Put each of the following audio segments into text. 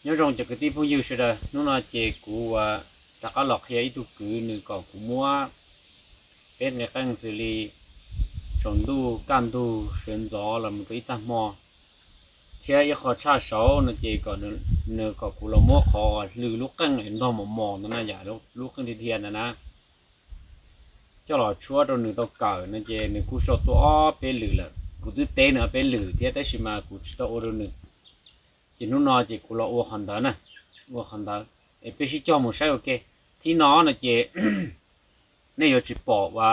Nyob zoo cov kwv tij phooj ywg sawv daws, hnub no ces kuv ua rov qab los qhia ib tug kwv nws kom kuv muab peb nqe qeej xws li tsaus ntuj, kaj ntug, sawv ntxov los mus rau ib tag hmo, thiab ib qho tshaj saud no ces kom nws kom kuv los muab qhov hlw lub qeej ntog mos mos ntawd na yom, lub qeej dhia dhia ntawd na, coj los tshuab rau nws tau kawm no ces nws kuj sau tuaj ob peb lwm lawm. Kuv twb teb nws ob peb lwm thiab tab sis mas kuv tsis tau ua rau nws. Ces hnub no ces kuv los ua qhov ntawd na, ua qhov ntawd es peb sib cog mus saib ua ke. Thib no no ces nej yuav tsis pom ua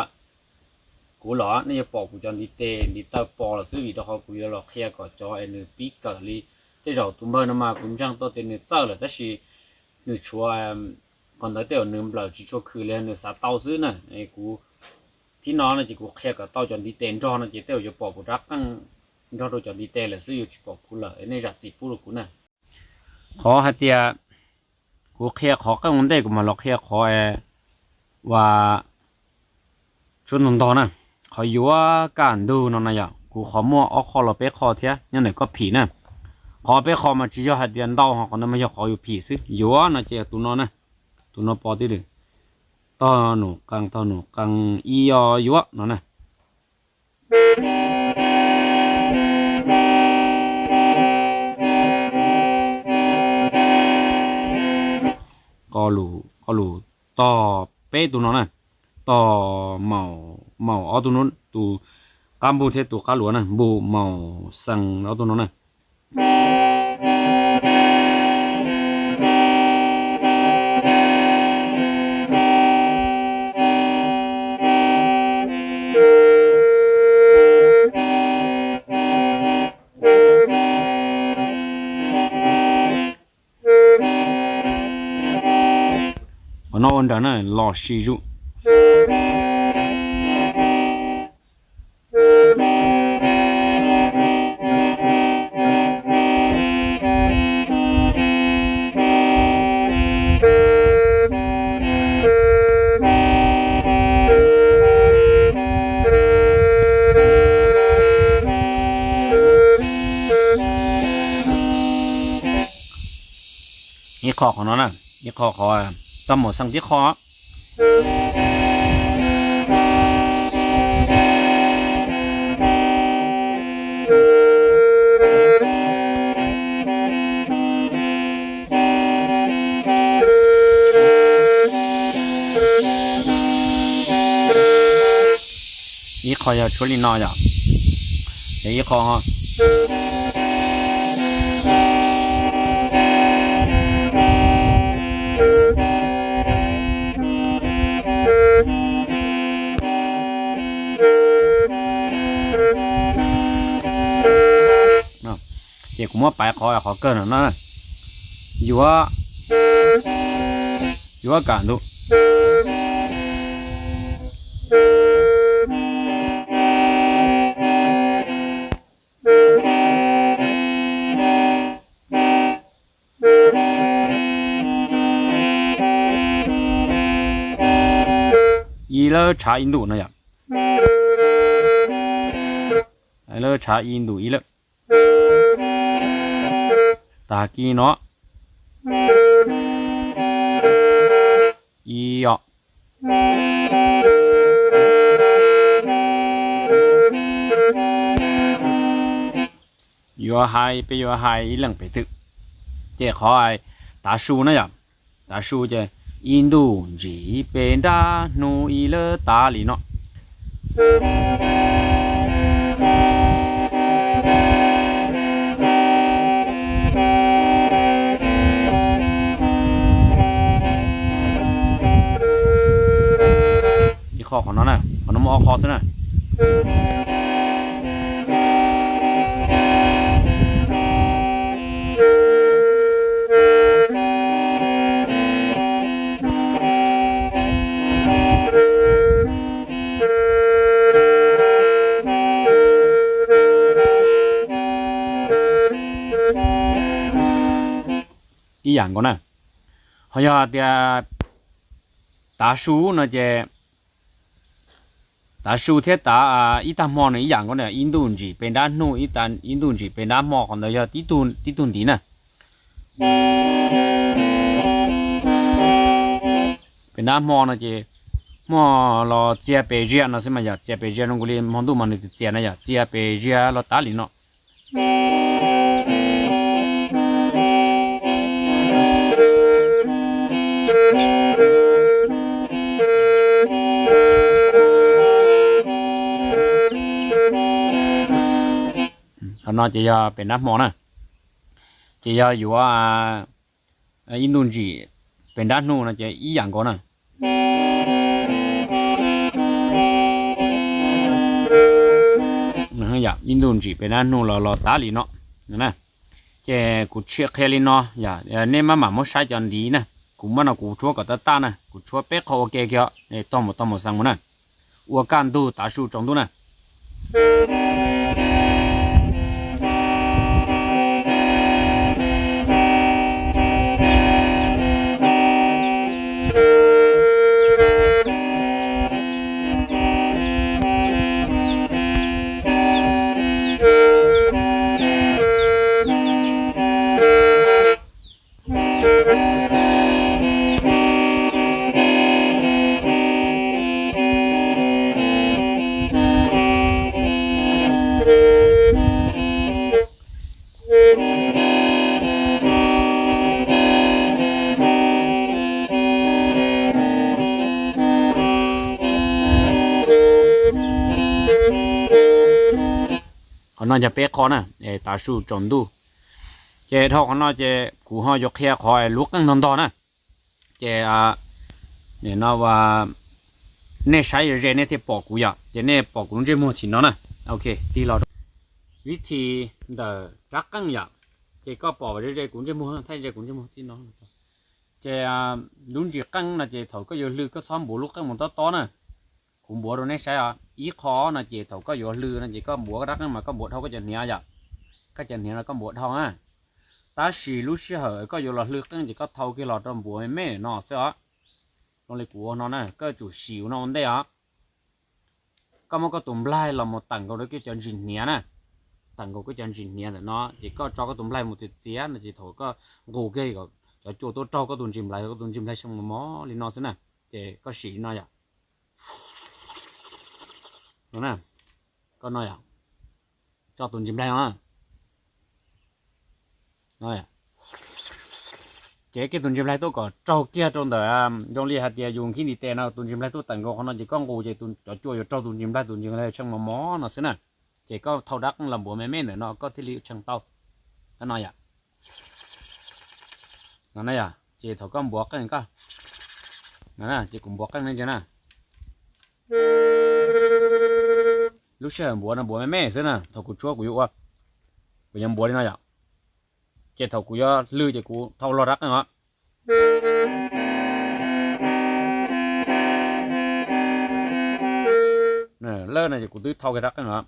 kuv los nej yuav pom kuv cov ntiv tes ntiv taw pos lawm xwb, vim rau qhov kuv yuav los qhia kom cov es nws pib kawm li. Tej zaum tus npawg no mas kuv ntseeg tau tias nws txawj lawm tab sis nws tshuav qhov ntawd tej zaum nws nplawm tsis tshua khwm li nws xav tau xwb na. Kuv thib no no ces kuv qhia kom tau cov ntiv tes nrog no ces tej zaum yuav pom kuv rab qeej nrog rau cov ntiv tes lawm xwb, yuav tsis pom kuv lawm, nej zam txim pub rau kuv na. Qhov hais tias kuv qhia qhov qeej ua ntej kuv mam los qhia qhov ua tshuab ntog ntog na. Qhov yuav kaj ntug no na yom, kuv qhov muaj ob qho los peb qho thiab nyob ntawm koj phim na. Qhov peb qho mas tsis yog hais tias ntau, ho qhov ntawd mas yog qhov yus phim xwb. Yuav no ces yog tus no na, tus no pos tib lwm, tog num qee tog num qee ib o yuav no na. Qo lus tog peb tus no na, tog maum ob tug no, tus qab npug thiab tus qab luav na, npug maum xees ob tug no na. Qhov no ua nrawm na, los sis zuj. Ib qho qhov no na, ib qho qhov tog maum xees tib qho. Ib qho yog tshuab li no yom, ib qho ces kuv muab pais qhov qhov kawg no na, yuav, yuav kaj ntug. Ib lawv tshav ib ntuj no yom, lawv tshav ib ntuj ib lawv. Tag kis no ib os. Yuav hais peb yuav hais ib leeg pem twg, ces qhov tav su na yom, tav su ces ib ntuj ntsis peb nrab hnub ib lawv tav li no. Ib qho qhov no na, qhov no muaj ob qho xwb na. Ib yam nkaus na. Ho yog tias tav su no ces tav su thiab tav ib tag hmo nws ib yam nkaus na, ib ntuj ntsis peb nrab hnub, ib ntuj ntsis peb nrab hmo, qhov ntawd yog tib tug ntiv na. Pem nab hmo no ces hmo los txia pes ziab no xwb mas yog txia pes ziab zoo nkaus li hmo ntuj mas nws txia txia na yog txia pes ziab los tav li no. Qhov no ces yog pem nab hmo na, ces yog yuav ib ntu ntsim pem nrab hnub no ces ib yam nkaus na. Ib ntu ntsim pem nrab hnub los los tav li no. Ces kuv tsis qhia li no, nej maj mam muab saib cov ntiv na. Kuv muab no kuv tshuab kom tab taj na, kuv tshuab peb qho ua ke kiag, tog mus tog mus xeev mus na. Ua kaj ntug tav su tsaus ntuj na. Qhov no yog peb qho na, tav su tsaus ntuj. Ces dhau qhov no ces kuv ho yuav qhia qhov lub qeej ntog ntog na. Ces no nej saib ze ze nej thiaj pom kuv yom, ces nej pom kuv lub ntsej muag tsis no na. Ok, tig los. Vib thi ntawm rab qeej yom, ces koj pom ze ze kuv ntsej muag, thaij ze kuv ntsej muag txij no. Ces lub ntsis qeej no ces thaum koj yuav hlw koj txhob npuav lub qeej mus tob tob na. Kuv npuav rau nej saib os, ib qho no ces thaum koj yuav hlw no ces koj npuav koj rab qeej mas koj npuav dhau koj cov hniav yom. Koj cov hniav no koj npuav dhau na. Tab sis lub sij hawm koj yuav los hlw qeej ces koj thau kiag los rau npuav me me no xwb os. Zoo li kuv ua no na, koj yuav tsum sim ua no ua ntej os. Koj muab koj tus nplaig los mus teem nkaus rau koj cov ntsis hniav na. Teem nkaus koj cov ntsis hniav ntawm no ces koj tso koj tus nplaig mus txiav txiav no ces thaum koj nqus kiag cov cua tuaj raug koj tus ntsis nplaig, koj tus ntsis nplaig tshee mos mos li no xwb na. Ces koj sim li no yom. Koj no yom, tso tus ntsis nplaig no. Ces koj tus ntsis nplaig tuaj kom raug kiag rau ntawm, zoo li hais tias yus nkhib ntiv tes no, tus ntsis nplaig tuaj teem nkaus qhov no ces koj nqus ces cov cua yuav raug tus ntsis nplaig, tus ntsis nplaig tshee mos mos no xwb na. Ces koj thau rab qeej los npuav me me ntawm no koj thiaj li tshee tau. Koj no yom. No na yom, ces thaum koj npuav qeej koj, ces kuv npuav qeej ne ntsia na. Lub sij hawm npuav no npuav me me xwb na, thaum kuv tshuab kuv yuav ua, kuv yuav npuav li no yom. Ces thaum kuv yuav hlw ces kuv thau log rab qeej os. Lawm no ces kuv twb thau kiag rab qeej os.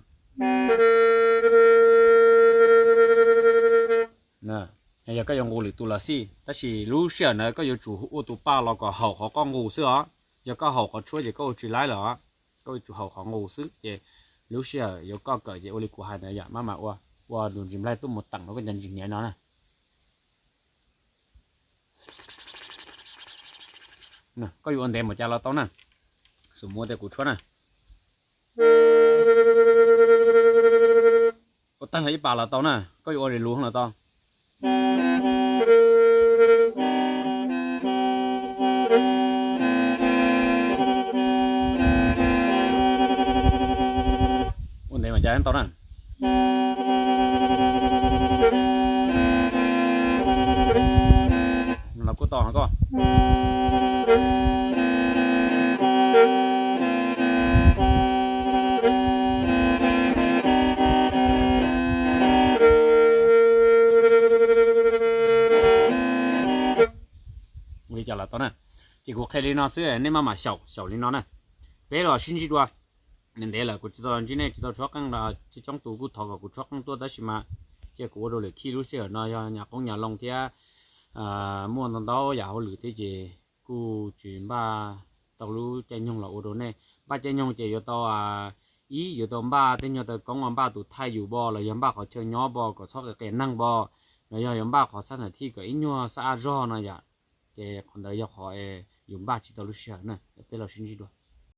Yog koj yuav nqus lwm tus los xij, tab sis lub sij hawm ntawd koj yuav tsum ua tus paj los kom haum qhov koj nqus xwb os. Yog koj haum qhov tshuab ces koj ua tsis laib lawm os. Koj yuav tsum haum qhov nqus xwb, ces lub sij hawm yuav koj kawm ces ua li kuv hais ntawd yom, maj mam ua, ua tus ntsis nplaig tuaj mus teem rau koj cov ntsis hniav no na. Koj yuav ua ntev npaum cas los tau na. Xum muaj tias kuv tshuab na, ua tag nrho ib pas los tau na, koj yuav ua li lus los tau. Ua ntev mas cas tau na. Los kuj tau koj. Ua li cas los tau na. Ces kuv qhia li no xwb, nej maj mam xyaum xyaum li no na. Peb los sib ntsib dua. Ntev lawm kuv tsis tau ntsib nej, tsis tau tshuab qeej los coob coob tus kuj thov kom kuv tshuab qeej tuaj, tab sis mas cia kuv ua rau lwm khij, lub sij hawm no yog nyas qoob nyas loo thiab muaj ntau ntau yam hauj lwm thiab ces kuj tsis npaj tau lub caij nyoog los ua rau nej. Npaj caij nyoog ces yuav tau, ib, yuav tau npaj tej nyuag taw koob, npaj tus thaij yus npo los yog npaj qhov chaw nyob npo kom txhob qias qias neeg npo. No yog yuav npaj qhov xab thawm thij kom ib nyuag xab ab zog no yom, ces qhov ntawd yog qhov yus npaj tsis tau lub sij hawm na. Peb los sib ntsib dua.